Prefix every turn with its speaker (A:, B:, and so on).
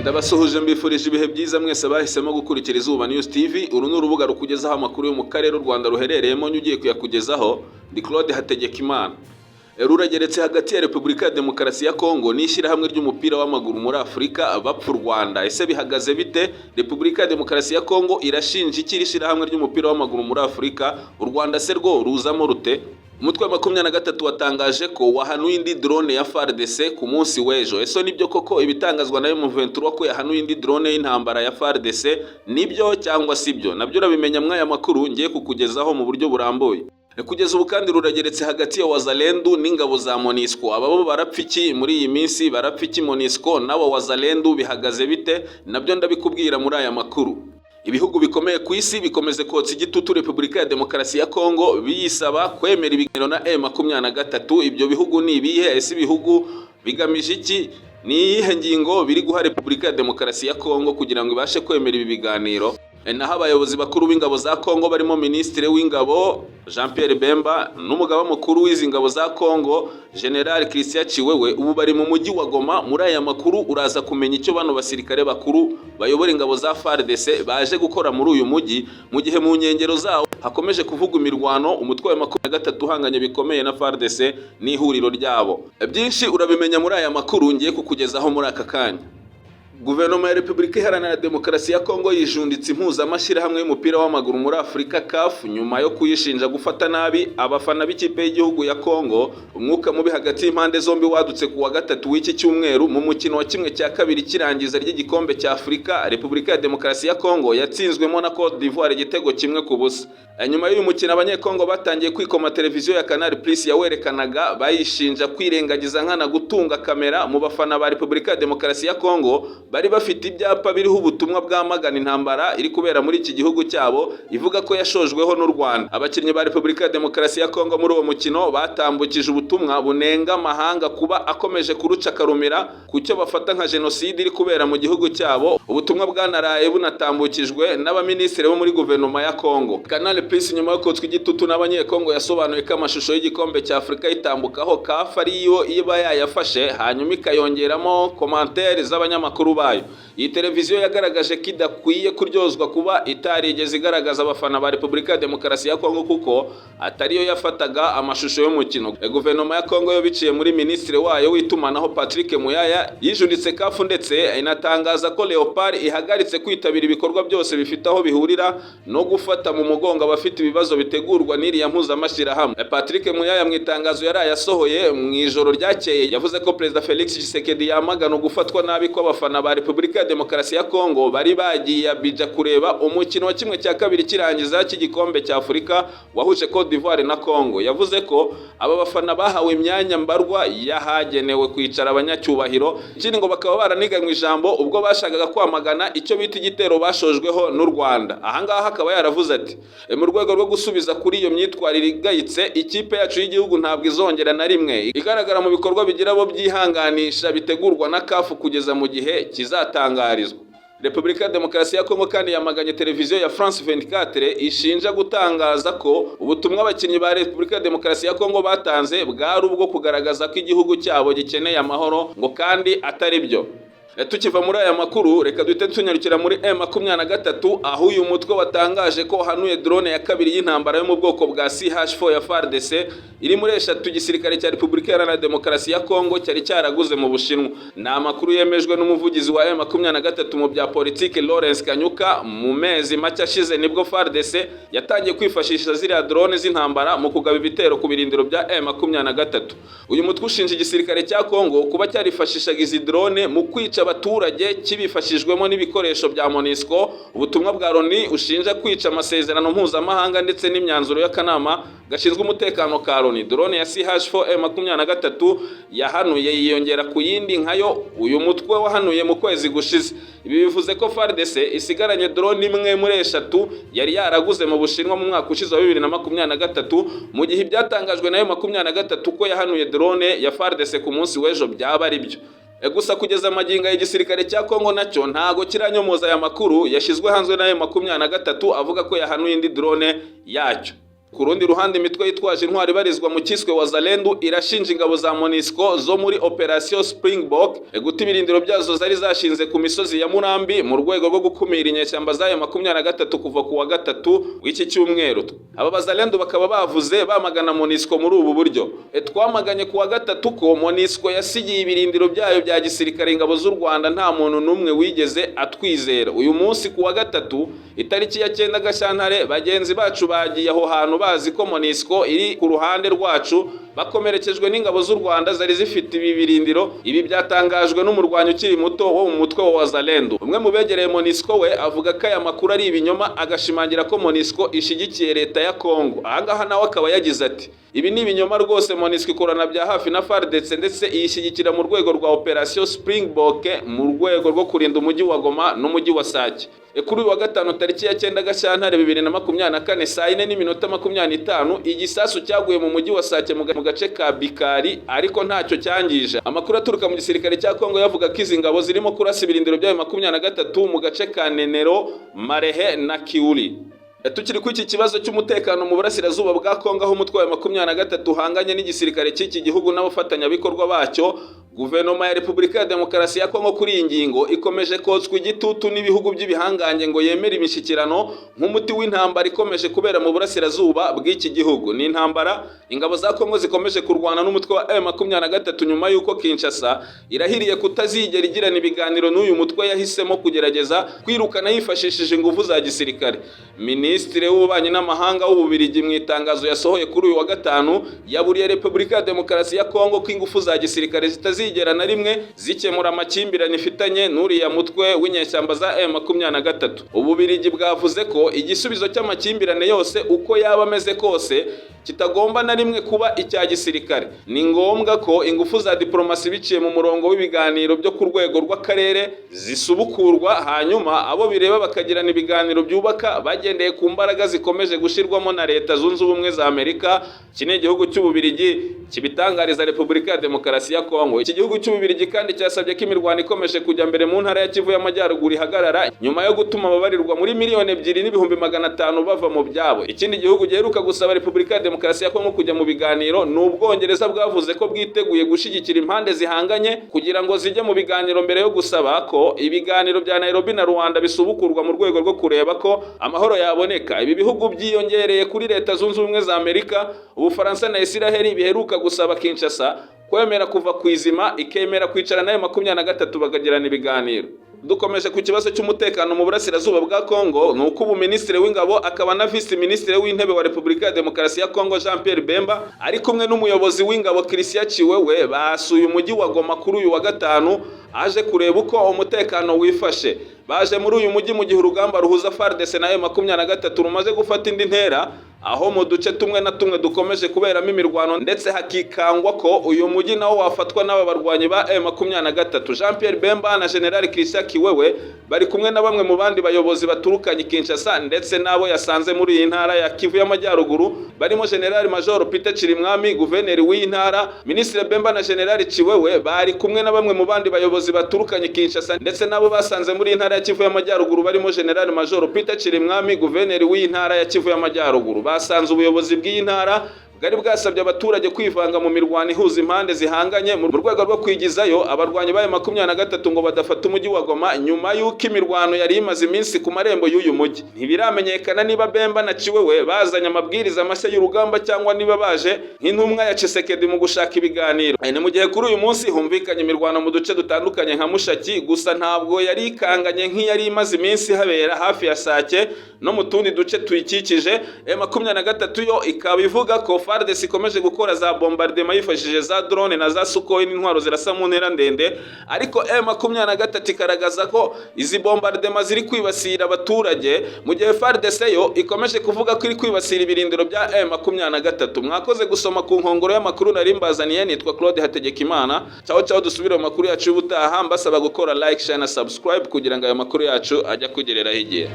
A: Ndabasuhuje, mbifurije ibihe byiza mwese abahisemo gukurikira Izuba News TV. Uru ni urubuga rukugezaho amakuru yo mu karere u Rwanda ruherereyemo. Ugiye kuyakugezaho ndi Claude Hategekimana. Rurageretse hagati ya Repubulika ya Demokarasi ya Kongo n'ishyirahamwe ry'umupira w'amaguru muri Afurika bapfa u Rwanda. Ese bihagaze bite? Repubulika ya Demokarasi ya Kongo irashinja iki iri shyirahamwe ry'umupira w'amaguru muri Afurika? U Rwanda se rwo ruzamo rute? Umutwe wa 23 watangaje ko wahanuye indi drone ya FARDC ku munsi w'ejo. Ese nibyo koko ibitangazwa na M23 ko yahanuye indi drone y'intambara ya FARDC? Nibyo cyangwa sibyo? Nabyo urabimenya mw'aya makuru ngiye kukugezaho mu buryo burambuye. Kugeza ubu kandi rurageretse hagati ya Wazalendo n'ingabo za MONUSCO. Aba bo barapfa iki muri iyi minsi? Barapfa iki MONUSCO n'aba Wazalendo? Bihagaze bite? Nabyo ndabikubwira muri aya makuru. Ibihugu bikomeye ku isi bikomeze kotsa igitutu Repubulika ya Demokarasi ya Kongo, biyisaba kwemera ibiganiro na M23. Ibyo bihugu ni ibihe? Ese ibihugu bigamije iki? Ni iyihe ngingo biri guha Repubulika ya Demokarasi ya Kongo kugira ngo ibashe kwemera ibi biganiro? Naho abayobozi bakuru b'ingabo za Kongo, barimo Minisitiri w'Ingabo Jean Pierre Bemba n'umugaba mukuru w'izi ngabo za Kongo, General Christian Tshiwewe, ubu bari mu mujyi wa Goma. Muri aya makuru uraza kumenya icyo bano basirikare bakuru bayobora ingabo za FARDC baje gukora muri uyu mujyi, mu gihe mu nkengero zawo hakomeje kuvugwa imirwano, umutwe wa 23 uhanganye bikomeye na FARDC n'ihuriro ryabo. Byinshi urabimenya muri aya makuru ngiye kukugezaho muri aka kanya. Guverinoma ya Repubulika Iharanira Demokarasi ya Kongo yijunditse impuzamashyirahamwe y'umupira w'amaguru muri Afurika, CAF, nyuma yo kuyishinja gufata nabi abafana b'ikipe y'igihugu ya Kongo. Umwuka mubi hagati y'impande zombi wadutse ku wa gatatu w'iki cyumweru mu mukino wa 1/2 cy'irangiza ry'igikombe cya Afurika Repubulika ya Demokarasi ya Kongo yatsinzwemo na Cote d'Ivoire igitego 1-0. Nyuma y'uyu mukino, Abanyekongo batangiye kwikoma televiziyo ya Canal Plus yawerekanaga, bayishinja kwirengagiza nkana gutunga kamera mu bafana ba Repubulika ya Demokarasi ya Kongo bari bafite ibyapa biriho ubutumwa bwamagana intambara iri kubera muri iki gihugu cyabo, ivuga ko yashojweho n'u Rwanda. Abakinnyi ba Repubulika ya Demokarasi ya Kongo muri uwo mukino batambukije ubutumwa bunenga amahanga kuba akomeje kuruca akarumira ku cyo bafata nka jenoside iri kubera mu gihugu cyabo. Ubutumwa bwanaraye bunatambukijwe n'abaminisitiri bo muri guverinoma ya Kongo. Canal Plus, nyuma yo kotswa igitutu n'Abanyekongo, yasobanuye ko amashusho y'igikombe cya Afurika yitambukaho CAF ariyo iba yayafashe, hanyuma ikayongeramo commentaires z'abanyamakuru bayo. Iyi televiziyo yagaragaje ko idakwiye kuryozwa kuba itarigeze igaragaza abafana ba Repubulika ya Demokarasi ya Kongo, kuko atariyo yafataga amashusho y'umukino. Guverinoma ya Kongo yo, biciye muri minisitiri wayo w'itumanaho Patrick Muyaya, yijunditse CAF, ndetse inatangaza ko Leopard ihagaritse kwitabira ibikorwa byose bifite aho bihurira no gufata mu mugongo abafite ibibazo bitegurwa n'iriya mpuzamashyirahamwe. Patrick Muyaya, mu itangazo yaraye asohoye mu ijoro ryakeye, yavuze ko Perezida Felix Tshisekedi yamagana ugufatwa nabi kw'abafana ba Repubulika ya Demokarasi ya Kongo bari bagiye Abidjan kureba umukino wa 1/2 kirangiza cy'igikombe cya Afurika wahuje Cote d'Ivoire na Congo. Yavuze ko aba bafana bahawe imyanya mbarwa yahagenewe kwicara abanyacyubahiro, ikindi ngo bakaba baraniganywe ijambo ubwo bashakaga kwamagana icyo bita igitero bashojweho n'u Rwanda. Ahangaha akaba yaravuze ati: "Mu rwego rwo gusubiza kuri iyo myitwarire igayitse, ikipe yacu y'igihugu ntabwo izongera na rimwe igaragara mu bikorwa bigira abo byihanganisha bitegurwa na CAF kugeza mu gihe kizatangarizwa." Repubulika ya Demokarasi ya Kongo kandi yamaganye televiziyo ya France 24 ishinja gutangaza ko ubutumwa abakinnyi ba Repubulika ya Demokarasi ya Kongo batanze bwari ubwo kugaragaza ko igihugu cyabo gikeneye amahoro, ngo kandi atari byo. Tukiva muri aya makuru, reka duhite tunyarukira muri M23, aho uyu mutwe watangaje ko wahanuye drone ya kabiri y'intambara yo mu bwoko bwa CH4 ya FARDC, iri muri eshatu igisirikare cya Repubulika Iharanira Demokarasi ya Kongo cyari cyaraguze mu Bushinwa. Ni amakuru yemejwe n'umuvugizi wa M23 mu bya politiki, Lawrence Kanyuka. Mu mezi make ashize nibwo FARDC yatangiye kwifashisha ziriya drone z'intambara mu kugaba ibitero ku birindiro bya M23. Uyu mutwe ushinja igisirikare cya Kongo kuba cyarifashishaga izi drone mu kwica abaturage kibifashijwemo n'ibikoresho bya MONUSCO, ubutumwa bwa Loni ushinja kwica amasezerano mpuzamahanga ndetse n'imyanzuro y'akanama gashinzwe umutekano ka Loni. Drone ya CH4 M23 yahanuye yiyongera ku yindi nkayo uyu mutwe wahanuye mu kwezi gushize. Ibi bivuze ko FARDC isigaranye drone imwe muri eshatu yari yaraguze mu Bushinwa mu mwaka ushize wa 2023, mu gihe ibyatangajwe nayo 23 ko yahanuye drone ya FARDC ku munsi w'ejo byaba ari byo. Gusa kugeza amagingo, igisirikare cya Kongo nacyo ntago kiranyomoza aya makuru yashyizwe hanze nayo 23 avuga ko yahanuye indi drone yacyo. Ku rundi ruhande, imitwe yitwaje intwari ibarizwa mu kiswe Wazalendo irashinja ingabo za MONUSCO zo muri Operation Springbok guta ibirindiro byazo zari zashinze ku misozi ya Murambi mu rwego rwo gukumira inyeshyamba zayo 23 kuva ku wa gatatu w'iki cyumweru. Aba Bazalendo bakaba bavuze bamagana MONUSCO muri ubu buryo: "Twamaganye ku wa gatatu ko MONUSCO yasigiye ibirindiro byayo bya gisirikare ingabo z'u Rwanda. Nta muntu n'umwe wigeze atwizera. Uyu munsi ku wa gatatu, itariki ya 9 Gashyantare, bagenzi bacu bagiye aho hantu bazi ko MONUSCO iri ku ruhande rwacu, bakomerekejwe n'ingabo z'u Rwanda zari zifite ibi birindiro." Ibi byatangajwe n'umurwanyi ukiri muto wo mu mutwe wa Wazalendo. Umwe mu begereye MONUSCO we avuga ko aya makuru ari ibinyoma, agashimangira ko MONUSCO ishyigikiye leta ya Congo. Ahangaha nawe akaba yagize ati: "Ibi ni ibinyoma rwose. MONUSCO ikorana bya hafi na FARDC, ndetse iyishyigikira mu rwego rwa Operation Springbok, mu rwego rwo kurinda umujyi wa Goma n'umujyi wa Sake." Kuri uyu wa gatanu, tariki ya 9 Gashyantare 2024, saa 4:25, igisasu cyaguye mu mujyi wa Sake mu gace ka Bikari, ariko ntacyo cyangije. Amakuru aturuka mu gisirikare cya Kongo yavuga ko izi ngabo zirimo kurasa ibirindiro byayo 23 mu gace ka Nenero, Marehe na Kiuli. Tukiri kuri iki kibazo cy'umutekano mu burasirazuba bwa Kongo, aho umutwe wa 23 uhanganye n'igisirikare cy'iki gihugu n'abafatanyabikorwa bacyo, guverinoma ya Repubulika ya Demokarasi ya Kongo kuri iyi ngingo ikomeje kotswa igitutu n'ibihugu by'ibihangange ngo yemere imishyikirano nk'umuti w'intambara ikomeje kubera mu burasirazuba bw'iki gihugu. Ni intambara ingabo za Kongo zikomeje kurwana n'umutwe wa M23 nyuma y'uko Kinshasa irahiriye kutazigera igirana ibiganiro n'uyu mutwe yahisemo kugerageza kwirukana yifashishije ingufu za gisirikare. Minisitiri w'Ububanyi n'Amahanga w'Ububirigi, mu itangazo yasohoye kuri uyu wa gatanu, yaburiye Repubulika ya Demokarasi ya Kongo ko ingufu za gisirikare zitazigera na rimwe zikemura amakimbirane ifitanye n'uriya mutwe w'inyeshyamba za M23. Ububirigi bwavuze ko igisubizo cy'amakimbirane yose, uko yaba ameze kose, kitagomba na rimwe kuba icya gisirikare. Ni ngombwa ko ingufu za diplomasi, biciye mu murongo w'ibiganiro byo ku rwego rw'akarere, zisubukurwa, hanyuma abo bireba bakagirana ibiganiro byubaka bagendeye ku mbaraga zikomeje gushyirwamo na Leta Zunze Ubumwe za Amerika. Iki ni igihugu cy'Ububirigi kibitangariza Repubulika ya Demokarasi ya Kongo. Iki gihugu cy'Ububirigi kandi cyasabye ko imirwano ikomeje kujya mbere mu ntara ya Kivu y'Amajyaruguru ihagarara, nyuma yo gutuma ababarirwa muri 2,500,000 bava mu byabo. Ikindi gihugu giheruka gusaba Repubulika ya Demokarasi ya Kongo kujya mu biganiro ni Ubwongereza, bwavuze ko bwiteguye gushyigikira impande zihanganye kugira ngo zijye mu biganiro, mbere yo gusaba ko ibiganiro bya Nairobi na Rwanda bisubukurwa mu rwego rwo kureba ko amahoro yaboneka. Ibi bihugu byiyongereye kuri Leta Zunze Ubumwe za Amerika, Ubufaransa na Isiraheli biheruka gusaba Kinshasa kwemera kuva ku izima, ikemera kwicara nayo 23 bakagirana ibiganiro. Dukomeje ku kibazo cy'umutekano mu burasirazuba bwa Kongo, ni uko ubu Minisitiri w'Ingabo akaba na Visi Minisitiri w'Intebe wa Repubulika ya Demokarasi ya Kongo, Jean Pierre Bemba, ari kumwe n'umuyobozi w'ingabo Christian Chiwewe, basuye umujyi wa Goma kuri uyu wa gatanu, aje kureba uko umutekano wifashe. Baje muri uyu mujyi mu gihe urugamba ruhuza FARDC na M23 rumaze gufata indi ntera, aho mu duce tumwe na tumwe dukomeje kuberamo imirwano, ndetse hakikangwa ko uyu mujyi nawo wafatwa n'aba barwanyi ba M23. Jean Pierre Bemba na General Christian Kiwewe bari kumwe na bamwe mu bandi bayobozi baturukanye Kinshasa ndetse n'abo yasanze muri iyi ntara ya Kivu y'Amajyaruguru, barimo General Major Peter Chirimwami, guverineri w'iyi ntara. Minisitiri Bemba na General Chiwewe bari kumwe na bamwe mu bandi bayobozi baturukanye Kinshasa ndetse n'abo basanze muri iyi ntara ya Kivu y'Amajyaruguru, barimo General Major Peter Chirimwami, guverineri w'iyi ntara ya Kivu y'Amajyaruguru. Basanze ubuyobozi bw'iyi ntara bwari bwasabye abaturage kwivanga mu mirwano ihuza impande zihanganye mu rwego rwo kwigizayo abarwanyi bayo 23 ngo badafata umujyi wa Goma, nyuma y'uko imirwano yari imaze iminsi ku marembo y'uyu mujyi. Ntibiramenyekana niba Bemba na Chiwewe bazanye amabwiriza mashya y'urugamba cyangwa niba baje nk'intumwa ya Tshisekedi mu gushaka ibiganiro. Ni mu gihe kuri uyu munsi humvikanye imirwano mu duce dutandukanye nka Mushaki, gusa ntabwo yari ikanganye nk'iyari imaze iminsi habera hafi ya Sake no mu tundi duce tuyikikije. M23 yo ikaba ivuga ko FARDC ikomeje gukora za bombardement yifashishije za drone na za Sukhoi n'intwaro zirasa mu ntera ndende, ariko M23 igaragaza ko izi bombardement ziri kwibasira abaturage, mu gihe FARDC yo ikomeje kuvuga ko iri kwibasira ibirindiro bya M23. Mwakoze gusoma ku nkongoro y'amakuru nari mbazaniye. Nitwa Claude Hategekimana. Ciao ciao, dusubire mu makuru yacu y'ubutaha. Mbasaba gukora like, share na subscribe kugira ngo ayo makuru yacu ajye akugereraho igihe.